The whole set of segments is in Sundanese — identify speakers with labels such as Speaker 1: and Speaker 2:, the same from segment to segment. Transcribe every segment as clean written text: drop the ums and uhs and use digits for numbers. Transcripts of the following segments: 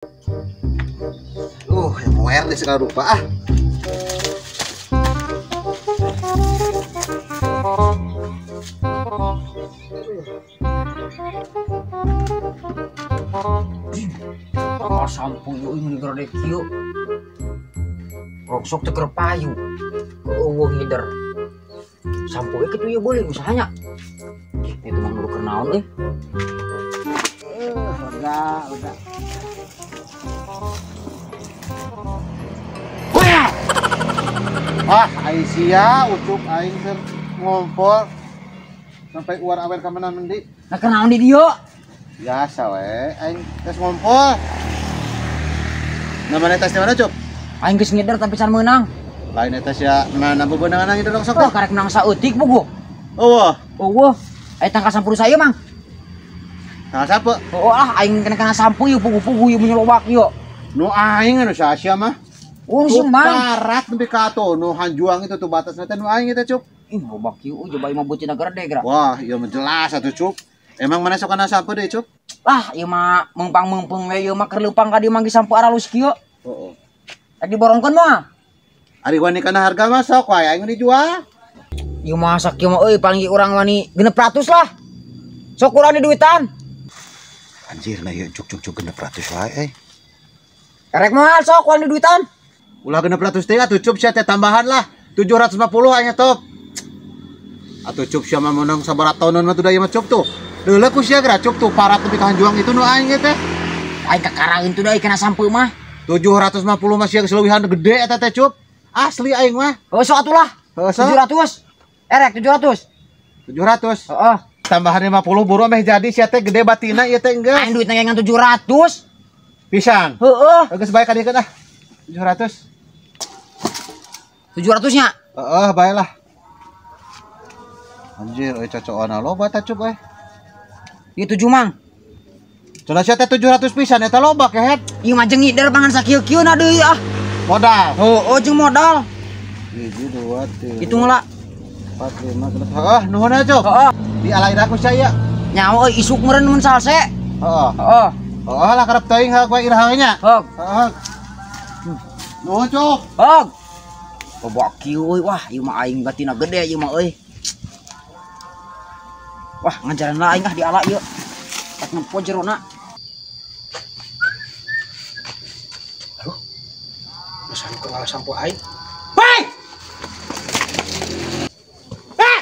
Speaker 1: Yang moer deh segala rupa ah.
Speaker 2: Oh, sampo yuk ini gede kieu. Rongsok teu keur payu. Eueuh ngider. Sampo we kitu ieu beuli usahanya. Ih, itu mah nu keur naon euy.
Speaker 1: Udah. Ah, aing sia ucup aing keur ngompol sampai uar awer ka mana mendi.
Speaker 2: Nah, keur naon di dieu?
Speaker 1: Biasa we, aing tes ngompol. Namanya tes di mana, Cup?
Speaker 2: Aing geus ngider tapi can meunang.
Speaker 1: Lain eta sia mana bebeunangan ngider rongsok
Speaker 2: teh? Karek menang saeutik puguh.
Speaker 1: Eueuh.
Speaker 2: Eueuh. Aya tangkal sampeu saya, Mang.
Speaker 1: Tangkal sampeu?
Speaker 2: Oh ah, aing kena sampu ieu puguh-puguh ieu menyelobak ieu.
Speaker 1: Nu aing anu sia mah.
Speaker 2: Oh, si Mang.
Speaker 1: Parat nepi ka atuh nu hanjuang itu tuh batasna teh nu aing teh, Cup.
Speaker 2: Ih, lobak ieu coba ieu mah beutina gede geura.
Speaker 1: Wah, ieu mah jelas atuh, Cup. Emang mana sok kana sampu deui, Cup?
Speaker 2: Lah, ieu mah meungpang-meungpeung we ieu mah keur leumpang ka dieu manggih sampu aralus kieu.
Speaker 1: Heeh.
Speaker 2: Rek diborongkeun mah.
Speaker 1: Ari wani kana harga mah sok wae aing dijual.
Speaker 2: Ieu mah sakieu mah euy paling urang wani 600 lah. Sok urang di duitan.
Speaker 1: Anjir, nah ieu cuk-cuk 600 wae euy.
Speaker 2: Erek moal sok wani duitan.
Speaker 1: Ulah 600 teh atuh Cup sia teh tambahan lah 750 aing top. Atuh Cup sia mah meunang sabaraha tahunan mah tuh da ieu mah Cup tuh. Leuleuk ku sia geura Cup tuh parat nepi ka hanjuang itu nu aing ge teh.
Speaker 2: Aing kakaraeun tuh da kana sampeu mah.
Speaker 1: 750 mah sia geus leuwihan gede eta teh Cup. Asli aing mah.
Speaker 2: Heuh sok atuh lah. 700. Erek 700.
Speaker 1: 700.
Speaker 2: Heeh.
Speaker 1: Tambahan 50 buru meh jadi sia teh gede batina ieu teh enggeus.
Speaker 2: Aing duitna ngan 700.
Speaker 1: Pisan.
Speaker 2: Heeh.
Speaker 1: Geus bae ka dieu ah. 700.
Speaker 2: 700 nya?
Speaker 1: Heeh, bae lah. Anjir, euy cocokan loba tah Cup euy.
Speaker 2: Ieu 7 Mang.
Speaker 1: Cenah sia teh 700 pisan eta loba kehet.
Speaker 2: Ieu mah jeung ngider pangan sakieu-kieu na deui ah.
Speaker 1: Modal.
Speaker 2: Heeh, jeung modal.
Speaker 1: 1 2 3.
Speaker 2: Hitung lah.
Speaker 1: 4 5 6. Heeh, nuhun atuh.
Speaker 2: Heeh.
Speaker 1: Dialain aku sia.
Speaker 2: Nyawa euy isuk meureun mun salse.
Speaker 1: Heeh.
Speaker 2: Heeh.
Speaker 1: Heeh lah karep teuing heuh kowe iraha nya.
Speaker 2: Heeh.
Speaker 1: Heeh. Nuhun Cup.
Speaker 2: Heeh. Loba kieu euy, wah ieu mah aing batina gede ieu mah euy. Wah, ngajaran lah aing ah diala ieu. Tak nempo jerona.
Speaker 3: Aduh. Masa nu ngalah sampo aing. Woi! Eh!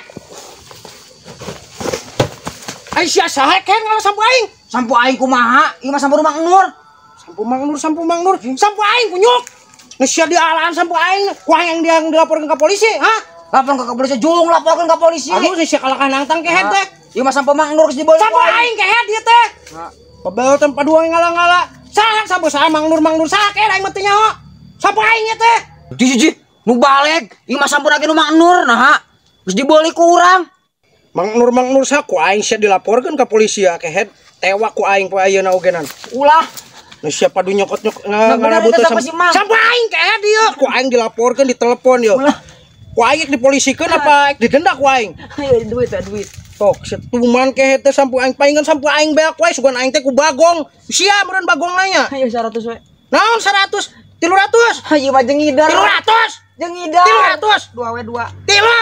Speaker 3: Aing sia saha keun ngalah sampo aing?
Speaker 2: Sampo aing kumaha? Ieu mah sampo Mang Nur.
Speaker 3: Sampo Mang Nur, sampo Mang Nur. Sampo aing kunyuk. Geus sia dialaan sampo aing, ku aing yang dilaporkeun ka polisi, ha?
Speaker 2: Laporkeun ka polisi, jung laporkeun ka polisi.
Speaker 3: Aduh, sia kalahkan nangtang kehed teh.
Speaker 2: Ieu mah sampo Mang Nur geus dibeuli.
Speaker 3: Sampo aing kehed ieu teh. Pebel tempat dua ngala-ngala. Saha sampo saha Mang Nur, Mang Nur saha kehed aing mah teu nyaho. Sampo aing ieu teh.
Speaker 2: Jih, nu baleg. Ieu mah sampo lagi nu Mang Nur naha. Geus dibeuli ku urang.
Speaker 3: Mang Nur, Mang Nur saha ku aing sia dilaporkeun ka polisi ya kehed. Tewak ku aing poe ayeuna ogenan.
Speaker 2: Ulah.
Speaker 3: Nah, siapa du nyokot-nyok ngarabut sampo aing kehed ieu. Ku aing dilaporkeun ditelepon ieu. Ku aing dipolisikeun apa didenda ku aing?
Speaker 2: Duit duit.
Speaker 3: Tok setuman kehed teh sampo aing paingan sampo aing beak wae sugan aing teh ku bagong. Sia meureun bagong nanya.
Speaker 2: Ayo 100 we.
Speaker 3: Naon 100? 300.
Speaker 2: Ayo mah jeung ngider.
Speaker 3: 300.
Speaker 2: Jeung ngider.
Speaker 3: 300.
Speaker 2: 2 we 2.
Speaker 3: Tilu.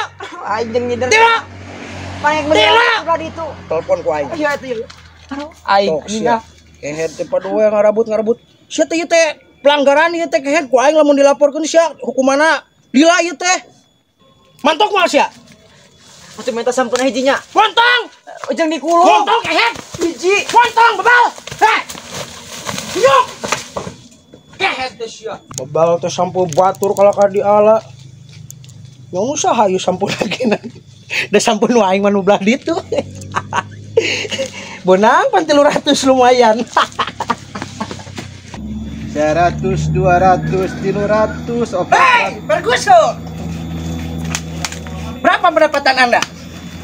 Speaker 2: Aing jeung ngider.
Speaker 3: Tilu.
Speaker 2: Paling bener ulah ditu.
Speaker 3: Telepon ku aing.
Speaker 2: Ayo atuh. Aduh aing ningal.
Speaker 3: Kehed teh padua ngarabut-ngarabut. Sia teh ieu teh pelanggaran ieu teh kehed ku aing lamun dilaporkeun sia hukumanna lila ieu teh. Mantok moal sia.
Speaker 2: Atuh minta sampuna hijinya.
Speaker 3: Montong.
Speaker 2: Ujung dikulung.
Speaker 3: Montong kehed.
Speaker 2: Hiji.
Speaker 3: Montong bebal. Heh. Yuk. Kehed teh sia. Bebal teh sampo batur kalakar diala. Nyong usaha ieu sampo lagi na. Da sampo nu aing mah nu belah ditu. Bonang pan 300 lumayan.
Speaker 1: 100, 200, 300, 400.
Speaker 3: Hey, Ferguson. Berapa pendapatan Anda?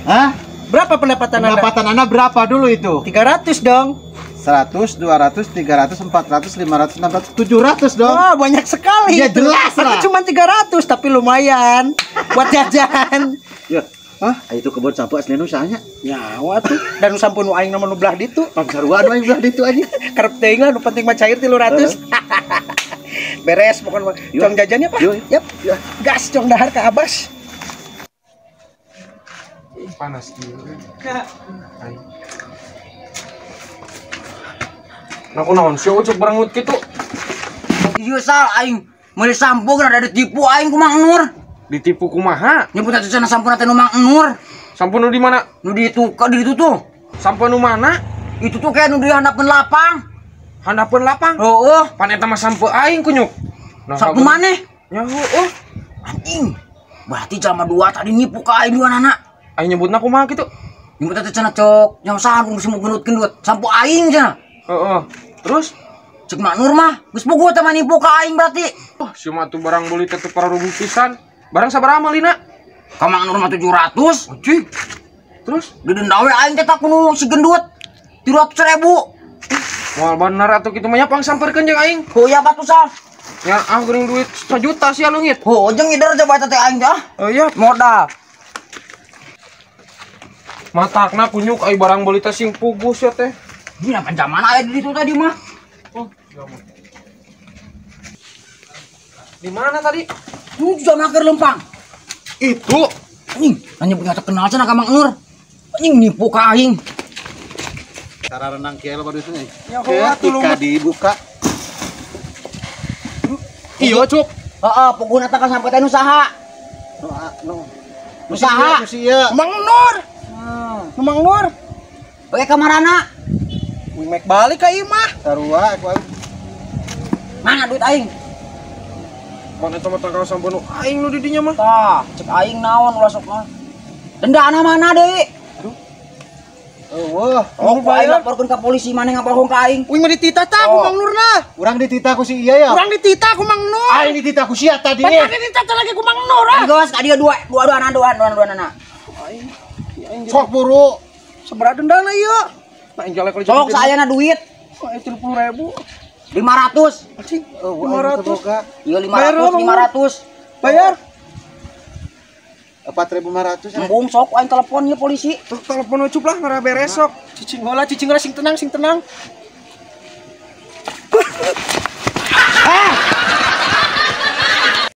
Speaker 1: Hah?
Speaker 3: Berapa pendapatan Anda?
Speaker 1: Pendapatan Anda berapa dulu itu?
Speaker 3: 300 dong.
Speaker 1: 100, 200, 300, 400, 500, 600, 700 dong.
Speaker 3: Wah, banyak sekali.
Speaker 1: Ya jelas lah.
Speaker 3: Aku cuma 300 tapi lumayan buat jajan.
Speaker 1: Ya,
Speaker 3: Hah?
Speaker 1: Itu kebun sampo asli nu saha nya?
Speaker 3: Nyawa tuh. Dan sampo nu aing nama nu belah ditu.
Speaker 1: Pangsarua nu aing belah ditu anjing.
Speaker 3: Karep teuing lah nu penting mah cair 300. Beres pokoknya. Cong jajannya Pak. Yap. Gas cong dahar ka Abas.
Speaker 4: Panas kieu. Nah, kunaon sih ucuk berengut kitu?
Speaker 2: Ieu sal aing meuli sampo geura ditipu aing ku Mang Nur.
Speaker 4: Ditipu kumaha?
Speaker 2: Nyebut atuh cenah sampuna teh nu Mang Nur.
Speaker 4: Sampo nu di mana?
Speaker 2: Nu di itu ka di ditu tuh.
Speaker 4: Sampo nu mana?
Speaker 2: Itu tuh kayak nu di handapeun lapang.
Speaker 4: Handapeun lapang?
Speaker 2: Heueuh.
Speaker 4: Pan eta mah sampo aing kunyuk. Nah,
Speaker 2: sampo maneh?
Speaker 4: Nya heueuh.
Speaker 2: Anjing. Berarti jalma dua tadi nipu ka aing dua anak.
Speaker 4: Aing nyebutna kumaha kitu?
Speaker 2: Nyebut atuh cenah cok, yang saha nu semua gendut-gendut. Sampo aing cenah.
Speaker 4: Heeh. Terus
Speaker 2: cek Mak Nur mah geus puguh teh mah nipu ka aing berarti.
Speaker 4: Wah, si mah tuh barang beuli teh teu pararuguh pisan. Barang sabaraha meulina?
Speaker 2: Ka Mang Nur mah 700.
Speaker 4: Anjing. Terus
Speaker 2: didenda we aing teh ku si gendut 300.000.
Speaker 4: Moal bener atuh kitu mah nya pangsamperkeun jeung aing.
Speaker 2: Heuh ya batu sal.
Speaker 4: Ya ah geuning duit 1 juta sia leungit.
Speaker 2: Heuh jeung ngider coba eta teh aing teh ah.
Speaker 4: Heuh ya
Speaker 2: modal.
Speaker 4: Matakna kunyuk ai barang beuli teh sing puguh sia teh.
Speaker 2: Gila pancaman aya di situ tadi mah.
Speaker 4: Oh, iya mah. Di mana tadi?
Speaker 2: Lu jam keur lempang.
Speaker 4: Itu.
Speaker 2: Anjing, hanya punya terkenal cenah ka Mang Nur. Anjing nipu ka aing.
Speaker 1: Cara renang kieu loba duitnya.
Speaker 3: Ya
Speaker 1: ketika dibuka.
Speaker 4: Iya, Cuk.
Speaker 2: Heeh, puguhna teh sampai teh nu saha?
Speaker 1: Nu
Speaker 2: Nu saha?
Speaker 1: Nu sia.
Speaker 3: Mang Nur. Mang Nur.
Speaker 2: Oke kamarana?
Speaker 3: Wing mek balik ka imah.
Speaker 1: Sarua aku aing.
Speaker 2: Mana duit aing?
Speaker 4: Mana eta mah tangkal sampo nu aing nu di dinya mah.
Speaker 2: Tah, cek aing naon ulah sok mah. Dendana mana deui?
Speaker 4: Aduh.
Speaker 1: Eueuh,
Speaker 2: oh, aing laporkeun ka polisi maneh ngabohong ka aing.
Speaker 3: Wing mah dititah tah ku Mang Nur nah.
Speaker 1: Urang dititah ku si ieu ya.
Speaker 3: Urang dititah ku Mang Nur.
Speaker 1: Aing dititah ku sia tadi.
Speaker 3: Pan dititah lagi ku Mang Nur ah.
Speaker 2: Geus ka dieu dua dua dua dua dua dua dua.
Speaker 3: Aing
Speaker 1: sok buru.
Speaker 3: Sabaraha dendana ieu?
Speaker 4: Nah,
Speaker 2: sok sayana duit.
Speaker 3: 30.000.
Speaker 2: 500.
Speaker 3: Anjing, 500.
Speaker 2: Iya 500, 500.
Speaker 3: Bayar.
Speaker 1: 4.500.
Speaker 2: Embung sok aing telepon ieu polisi.
Speaker 4: Telepon ucup lah ngara beres sok.
Speaker 3: Cicing heula, cicing heula sing tenang, sing tenang.